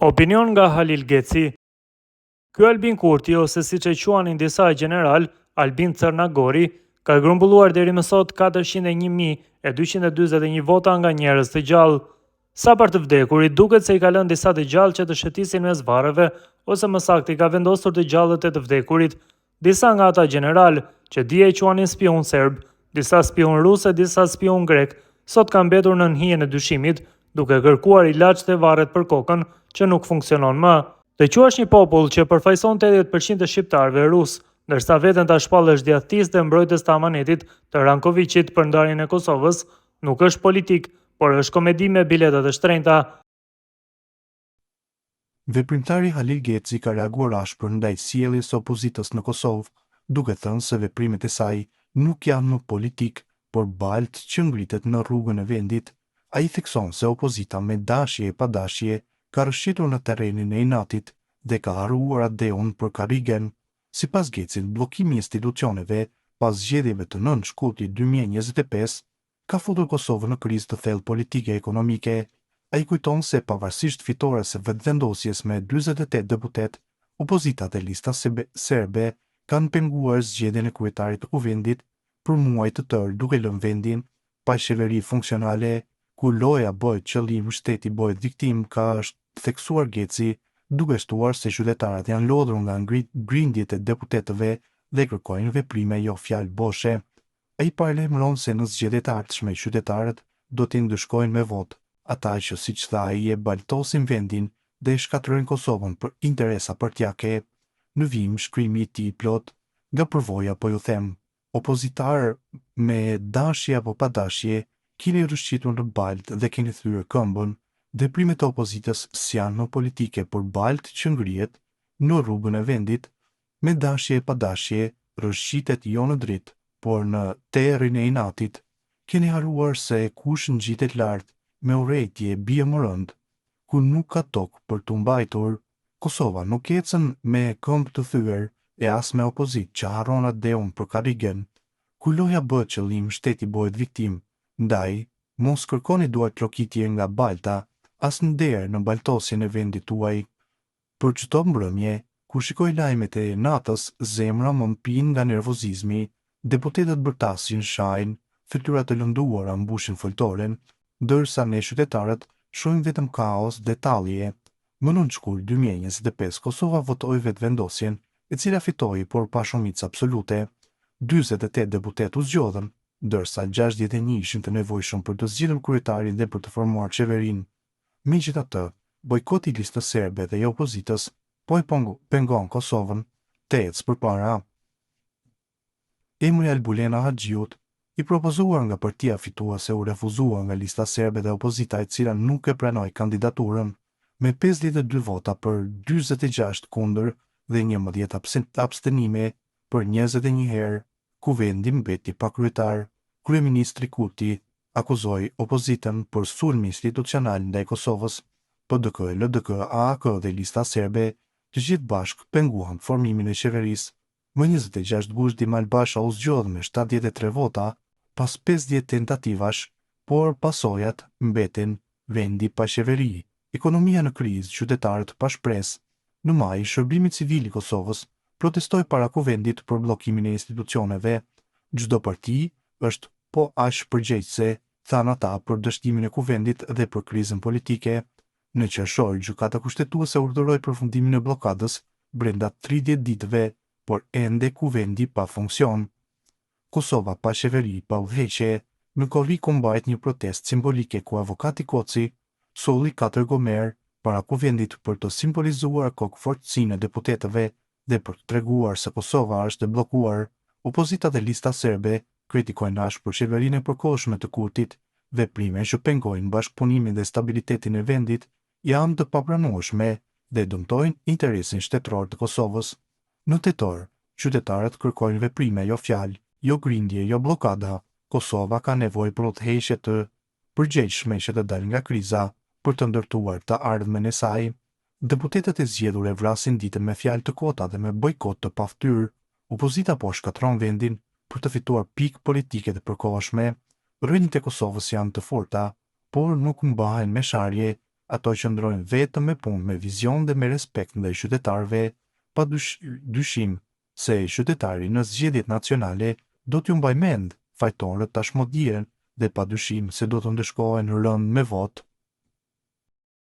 Opinion nga Halil Geci. Ky Albin Kurti ose siç e quanin disa gjeneralë, Albin Cërnagori, ka grumbulluar deri më sot 401.241 vota nga njerëz të gjallë. Sa për të vdekurit, duket se i ka lënë disa të gjallë që të shëtisin mes varreve, ose më saktë i ka vendosur të gjallët e të vdekurit. Disa nga ata gjeneralë, që dje e quanin spiun serb, disa spiun rus e disa spiun grek, sot kanë mbetur nën hijen e dyshimit, duke kërkuar ilaç te varret për kokën që nuk funksionon më. Të quash një popull që përfaqëson 80% të shqiptarëve rus, ndërsa veten ta shpallësh djathtist dhe mbrojtës të amanetit të Rankoviqit për ndarjen e Kosovës, nuk është politikë, por është komedi me bileta të shtrenjta. Veprimtari Halil Geci ka reaguar ashpër ndaj sjelljes së opozitës në Kosovë, duke thënë se veprimet e saj nuk janë më politikë, por baltë që ngritet në rrugën e vendit. Ai thekson se opozita me dashje e pa dashje ka rrëshqitur në terrenin e inatit dhe ka harruar atdheun për karrigen. Sipas Gecit, bllokimi i institucioneve pas zgjedhjeve të 9 shkurtit 2025 ka futur Kosovën në krizë të thellë politike e ekonomike. Ai kujton se pavarësisht fitores së Vetëvendosjes me 48 deputetë, opozita dhe lista serbe kanë penguar zgjedhjen e kryetarit të Kuvendit për muaj të tërë duke lënë vendin pa qeveri funksionale, ku loja bëhet qëllim, shteti bëhet viktimë, ka është theksuar Geci, duke shtuar se qytetarët janë lodhur nga grindjet e deputetëve dhe kërkojnë veprime jo fjalë boshe. Ai paralajmëron se në zgjedhjet e ardhshme qytetarët do t'i ndëshkojnë me votë ata që siç tha ai e baltosin vendin dhe e shkatërrojnë Kosovën për interesa partiake. Në vijim shkrimi i tij i plotë, nga përvoja po ju them, opozitarë me dashje apo pa dashje keni rrëshqitur në baltë dhe keni thyer këmbën. Veprimet e opozitës s'janë më politike por baltë që ngrihet në rrugën e vendit. Me dashje e pa dashje, rrëshqitet jo në dritë, por në terrin e inatit. Keni harruar se kush ngjitet lart, me urrejtje bie më rëndë. Ku nuk ka tokë për t'u mbajtur. Kosova nuk ecën me këmbë të thyer e as me opozitë që harron atdheun për karrigen. Ku loja bëhet qëllim, shteti bëhet viktimë. Ndaj, mos kërkoni duartrokitje nga balta, as nder në baltosjen e vendit tuaj. Për çdo mbrëmje, kur shikoj lajmet e natës, zemra më mpin nga nervozizmi. Deputetët bërtasin, shajnë, fytyra të lënduara mbushin foltoren, ndërsa ne qytetarët shohim vetëm kaos dhe tallje. Më 9 shkurt 2025 Kosova votoi Vetëvendosjen, e cila fitoi, por pa shumicë absolute. 48 deputetë u zgjodhën, ndërsa 61 ishin të nevojshëm për të zgjedhur kryetarin dhe për të formuar qeverinë. Megjithatë, bojkoti i listës serbe dhe i opozitës po e pengon Kosovën të ecë përpara. Emri i Albulena Haxhiut, i propozuar nga partia fituese u refuzua nga lista serbe dhe opozita e cila nuk e pranoi kandidaturën, me 52 vota për 46 kundër dhe 11 abstenime për 21 herë, Kuvendi mbeti pa kryetar. Kryeministri Kurti akuzoi opozitën për sulm institucional ndaj Kosovës. PDK, LDK, AAK dhe Lista Serbe, të gjithë bashkë penguan formimin e qeverisë. Më 26 gusht Dimal Basha u zgjodh me 73 vota, pas 50 tentativash, por pasojat mbeten vendi pa qeveri, ekonomia në krizë, qytetarët pa shpresë. Në maj, Shërbimi Civil i Kosovës protestoi para Kuvendit për bllokimin e institucioneve. Çdo parti është po aq përgjegjëse, thanë ata për dështimin e Kuvendit dhe për krizën politike. Në qershor, Gjykata Kushtetuese urdhëroi përfundimin e bllokadës brenda 30 ditëve, por ende Kuvendi pa funksion. Kosova pa qeveri, pa udhëheqje, në korrik u mbajt një protestë simbolike ku avokati Koci solli katër gomerë para Kuvendit për të simbolizuar kokëfortësinë e deputetëve dhe për të treguar se Kosova është e bllokuar. Opozita dhe Lista Serbe kritikojnë ashpër qeverinë e përkohshme të Kurtit, veprime që pengojnë bashkëpunimin dhe stabilitetin e vendit janë të papranueshme dhe dëmtojnë interesin shtetëror të Kosovës. Në tetor, qytetarët kërkojnë veprime, jo fjalë, jo grindje, jo bllokada. Kosova ka nevojë për udhëheqje të përgjegjshme që të dalë nga kriza për të ndërtuar të ardhmen e saj. Deputetët e zgjedhur e vrasin ditën me fjalë të kota dhe me bojkot të paftyrë. Opozita po shkatërron vendin për të fituar pikë politike të përkohshme. Rrënjët e Kosovës janë të forta, por nuk mbahen me sharje. Ato qëndrojnë vetëm me punë, me vizion dhe me respekt ndaj qytetarëve, pa dyshim se qytetari në zgjedhjet nacionale do t'ju mbajë mend, fajtorët tashmë dihen dhe pa dyshim se do të ndëshkohen rëndë me votë.